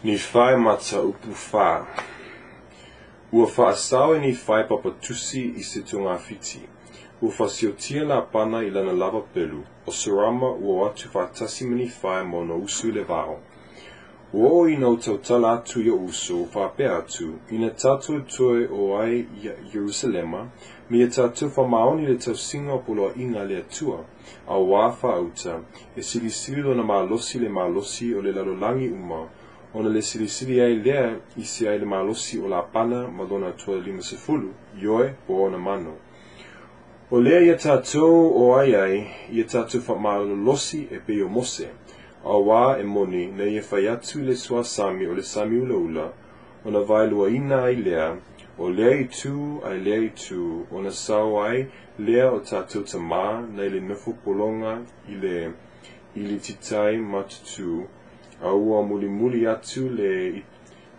Nifai Mataupu 4. Ua faasao e Nifai papa tusi i se togafiti. Ua fasiotia Lapana i lana lava pelu, o Sorama ua o atu faatasi ma Nifai ma ona uso i le vao. Ua oo ina ou tautala atu i ou uso, ua faapea atu, Ina tatou toe o ai i Ierusalema, ma ia tatou faamaoni i le tausiga o poloaiga a le Atua, auā faauta, e silisili lona malosi i le malosi o le lalolagi uma, ona le silisili ai lea i se ai le malosi o Lapana ma lona toa 50, ioe, po o ona mano. O lea ia tatou o ai ai, ia tatou faamalolosi e pei o Mose, auā e moni na ia fai atu i le suasami o le sami ulaula, ona vaeluaina ai lea, o lea itu ae lea itu, ona sao ai lea o tatou tamā nai le nofo pologa i le ilititai matutu, a ua mulimuli atu le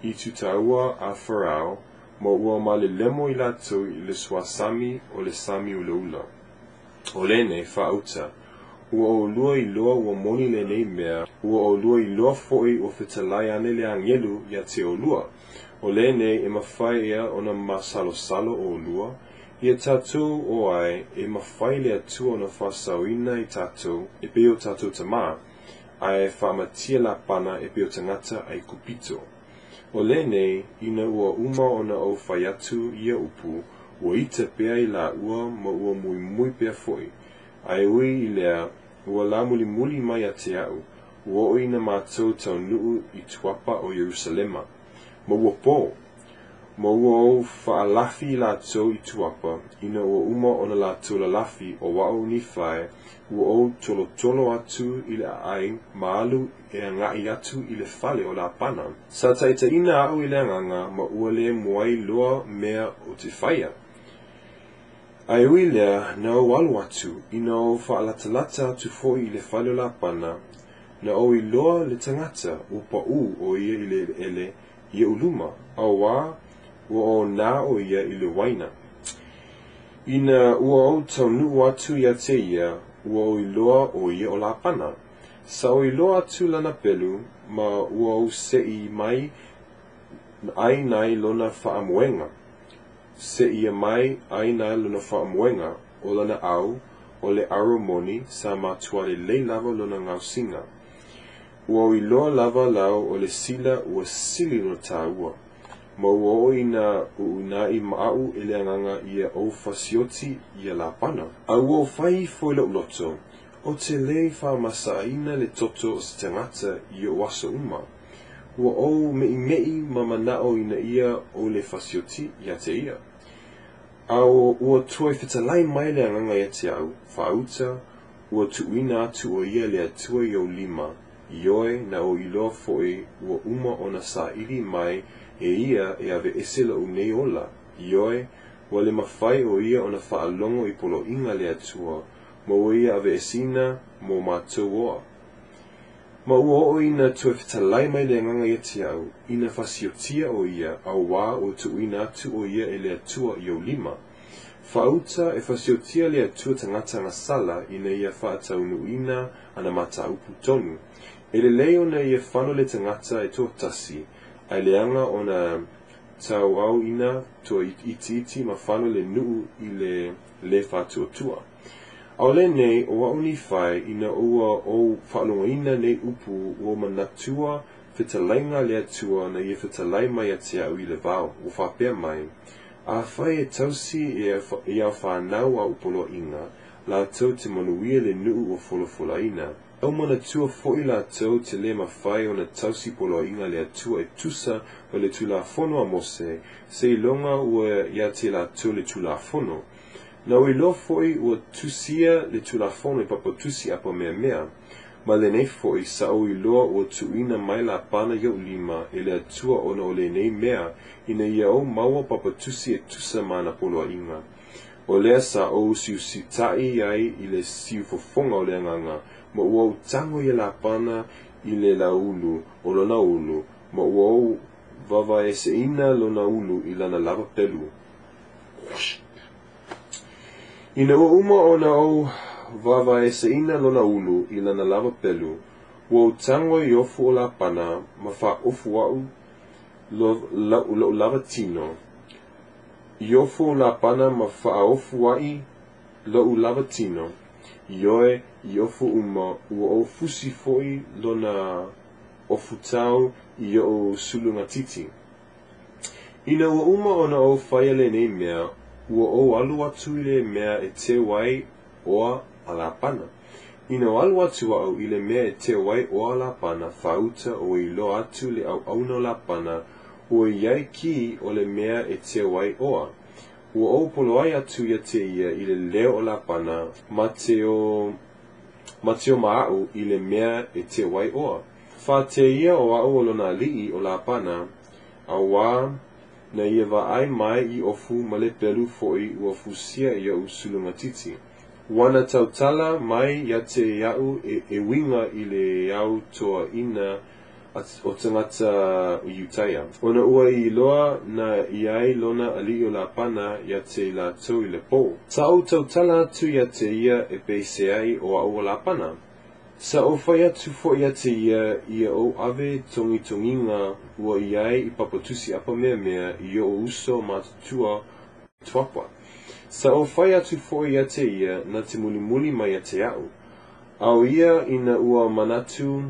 itu taua a Farao, ma ua malelemo i latou i le suasami o le sami ulaula. O lenei faauta, ua oulua iloa ua moni lenei mea, ua oulua iloa foi ua fetalai ane le agelu ia te oulua. O lenei e mafai ea ona masalosalo oulua, ia tatou o ai e mafai le Atua ona faasaoina i tatou e pei o tatou tamā, ae faamatia Lapana e pei o tagata Aikupito. O lenei, ina ua uma ona ou fai atu ia upu, ua ita pea i laua ma ua muimui pea foi. Ae ui i lea, ua la mulimuli mai ia te a'u, ua oo ina matou taunuu i tuapa o Ierusalema. Ma ua po. Ma ua ou faalafi i latou i tuapa, ina ua uma ona latou lalafi o a'u Nifai, ua ou tolotolo atu i le aai ma alu e agaʻi atu i le fale o Lapana. Sa taitaiina a'u e le Agaga ma ua le muai loa mea ou te faia. Ae ui i lea, na ou alu atu, ina ou faalatalata atu foi i le fale o Lapana, na ou iloa le tagata ua paʻū ʻo ia i le ʻeleʻele i oʻu luma, auā ua ōnā ʻo ia i le uaina. Ina ua ou taunuu atu ia te ia, ua ou iloa ʻo ia ʻo Lapana. Sa ou iloa atu lana pelu, ma ua ou seʻi mai ai nai lona faamoega. Seʻia mai ai nai lona faamoega, o lana ʻau, o le aro moni, sa matua lelei lava lona gaosiga. Ua ou iloa lava lau o le sila ua sili lona tāua. Ma ua oo ina uunaʻi aʻu e le Agaga ia ou fasioti ia Lapana. A ua ou fai ifo i loʻu loto, Ou te le i faamasaʻaina le toto o se tagata i oʻu aso uma. Ua ou meʻimeʻi ma manaʻo ina ia ou le fasioti ia te ia. A ua toe fetalai mai le Agaga ia te aʻu, faauta, ua tuuina atu ʻo ia le Atua i ou lima, ioe, na ou iloa foi ua uma ona saili mai e ia e aveese loʻu nei ola, ioe, ua le mafai ʻo ia ona faalogo i poloaiga a le Atua, ma ua ia aveeseina mo matou oa. Ma ua oo ina toe fetalai mai le Agaga ia te aʻu, ina fasiotia ʻo ia, auā ua tuuina atu ʻo ia e le Atua i ou lima. Faauta e fasiotia le Atua tagata gasala ina ia faataunuuina ana mataupu tonu. E lelei ona ia fano le tagata e toatasi, ae leaga ona tauauina toa itiiti ma fano le nuu i le le faatuatua. ʻAʻole nei ʻo aʻu Nifai ina ua ou faalogoina nei upu ua ou manatua fetalaiga a le Atua na ia fetalai mai ia te aʻu i le vao, ua faapea mai, Afai e tausi e au fanau aʻu poloaiga, latou te manuia le nuu ua folafolaina. Au manatua foi latou te le mafai ona tausi poloaiga a le Atua e tusa ma le Tulafono a Mose, seiloga ua ia te latou le Tulafono. Na ou iloa foi ua tusia le Tulafono i papa tusi apa meamea. Ma lenei foi, sa ou iloa ua tuuina mai Lapana i ou lima e le Atua ona o lenei mea, ina ia ou maua papa tusi e tusa ma ana poloaiga. O lea sa ou usiusitaʻi ai i le siufofoga o le Agaga, ma ua ou tago ia Lapana i le lauulu o lona ulu, ma ua ou vavaeseina lona ulu i lana lava pelu. Ina ua uma ona ou vavaeseina lona ulu i lana lava pelu, Ua ou tago i ofu o Lapana, ma faaofu aʻu loʻu lava tino, i ofu o Lapana ma faaofu aʻi loʻu lava tino, ioe, i ofu uma, ua ou fusi foi lona ofutau i oʻu sulugatiti. Ina ua uma ona ou faia lenei mea, ua ou alu atu i le mea e teu ai oa a Lapana. Ina ua alu atu aʻu i le mea e teu ai oa a Lapana, faauta ua iloa atu le auauna o Lapana, ua i ai ki o le mea e teu ai oa. Ua ou poloai atu ia te ia i le leo o Lapana, ma te o ma te o ma aʻu i le mea e teu ai oa. Faateia o aʻu o lona aliʻi o Lapana, auā na ia vaai mai i ofu ma le pelu foi ua fusia i oʻu sulugatiti. Ua na tautala mai ia te aʻu e uiga i le au toeaina o tagata Iutaia, ona ua iloa na i ai lona aliʻi o Lapana ia te i latou i le po. Sa ou tautala atu ia te ia e peiseai o aʻu o Lapana. Sa ou fai atu foi ia te ia, ia ou ave togitogiga ua i ai i papatusi apameamea i oʻu uso matutua Tuapa. Sa ou fai atu foi ia te ia na te mulimuli mai ia te aʻu. A o ia ina ua manatu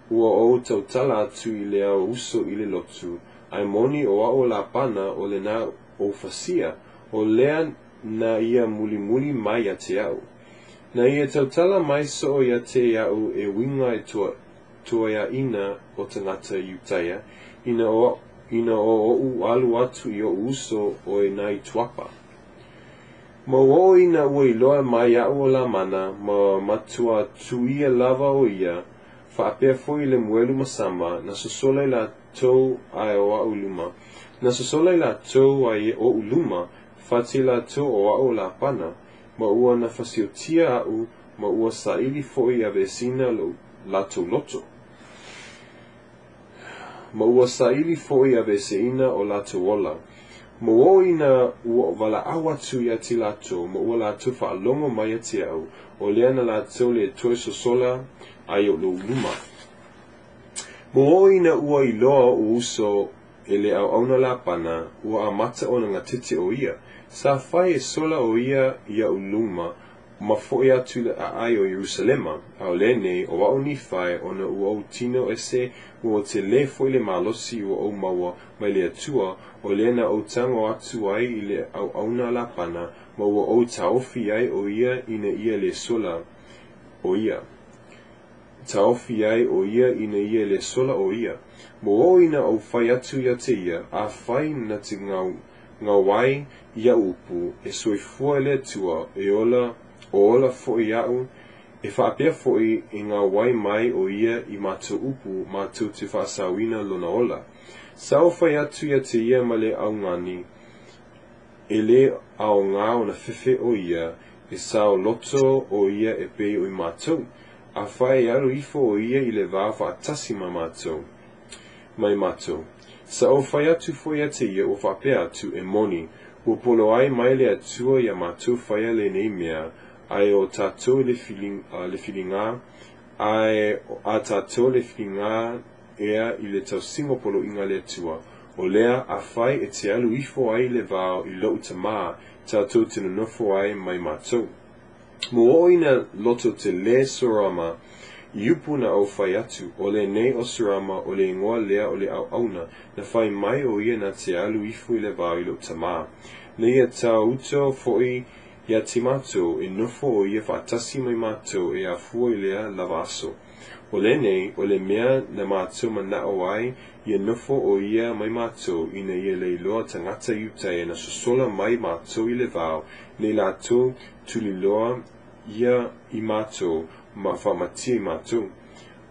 ua ou tautala atu i le au uso i le lotu, ae moni o aʻu o Lapana o lena ou fasia, o lea na ia mulimuli mai ia te aʻu. Na ia tautala mai soo ia te aʻu e uiga i toeaina o tagata Iutaia, ina o ina o oʻu alu atu i oʻu uso o e na i Tuapa. Ma ua oo ina ua iloa mai aʻu o Lamana, ma matua tuia lava o ia, faapea foi Lemuelu ma Sama, na sosola i latou ae o aʻu luma. Na sosola i latou ai oʻu luma, faatei latou o aʻu o Lapana, ma ua na fasiotia aʻu, ma ua saili foi e aveeseina loʻu latou loto. Ma ua saili foi e aveeseina o latou ola. Ma ua oo ina ua valaau atu ia te latou, ma ua latou faalogo mai ia te aʻu, o lea na latou le toe sosola ai o lou luma. Ma ua oo ina ua iloa oʻu uso e le auauna Lapana, ua amata ona gatete o ia. Sa fai e sola o ia iaʻu luma, ma foi atu i le aai o Ierusalema, a o lenei, o aʻu Nifai, ona ua ou tino ese, ua tele foi le malosi ua ou maua mai le Atua, o lea na ou tago atu ai i le auauna a Lapana, ma ua ou taofi ai o ia ina ia le sola o ia. Taofi ai o ia ina ia le sola o ia. Ma ua oo ina ou fai atu ia te ia, afai na te gau, gau ai iaʻu upu, e soifua i le Atua, e ola, o ola foi aʻu, e faapea foi e gau ai mai o ia i matou upu matou te faasaoina lona ola. Sa ou fai atu ia te ia ma le augani, e le aoga ona fefe o ia, e saoloto o ia e pei o i matou, afai e alu ifo o ia i le vao faatasi ma matou, mai matou. Sa ou fai atu foi ia te ia, ua faapea atu, e moni, ua poloai mai le Atua ia matou faia lenei mea, ae o tatou le le filiga, ae a tatou le filiga ea i le tausiga o poloaiga a le Atua, o lea, afai e te alu ifo ai i le vao i loʻu tamā, tatou te nonofo ai mai matou. Ma ua oo ina loto tele Sorama i upu na ou fai atu, o lenei o Sorama o le igoa lea o le auauna, na fai mai o ia na te alu ifo i le vao i loʻu tamā. Na ia tauto foi ia te matou, e nofo o ia faatasi mai matou e afua i lea lava aso. O lenei, o le mea na matou manaʻo ai, ia nofo o ia mai matou, ina ia le iloa tagata Iutaia na sosola mai matou i le vao, nei latou tuliloa ia i matou ma faamatia i matou.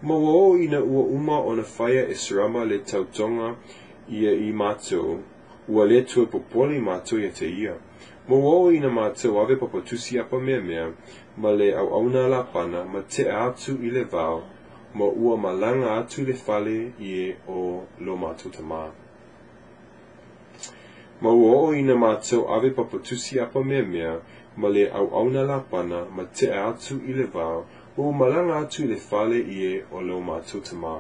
Ma ua oo ina ua uma ona faia e Sorama le tautoga ia i matou, ua le toe popole i matou ia te ia. Ma ua oo ina matou ave papatusi apameamea ma le auauna a Lapana ma tea atu i le vao, ma ua malaga atu i le fale i o lo matou tamā. Ma ua oo ina matou ave papatusi apameamea ma le auauna a Lapana ma tea atu i le vao, Ua ou malaga atu i le fale i e o lo matou tamā.